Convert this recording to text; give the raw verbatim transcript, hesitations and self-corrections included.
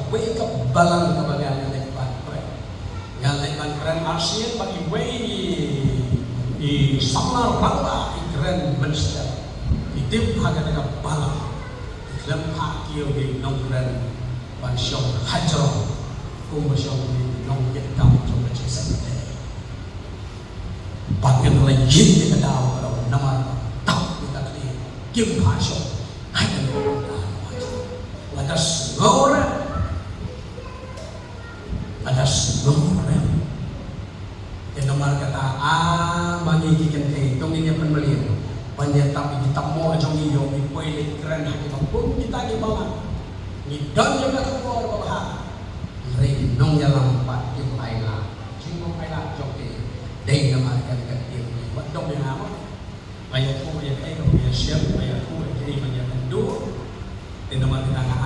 Wei ka balang kaba nga leit ban kren. Nga leit ban kren arsien bad iwei i samla rangbah i kren mynstep. I tip ha kata ka balang. I khlem phah kiew ïa i nongkren ban shong hajrong. Kumba shong i nongkit kam jong ka Jisu. Bad ngan leit ïa ka daw ka daw namar tap ïa ka khlieh kim phah shong. Hajrong. Lada sngew re. Lada sngew re. Te namar kata a ma ngi ki kynthei to ngin ïa pynmlien ban ïa tap ïa ki tap mo jong ngi ïoh ngi poi leit kren ha kiba kum kita ki balang. Ngi don ïa ka khubor ba bha. Hynrei ki nongïalam pat kim ailad. Jingmut ailad jong ki dei namar kata ka ktien wat dom ïa nga mo. Ba ïathuh ïa kaei kaba ïashem, ba ïathuh ïa kaei ba ïakynduh. Te namar kata nga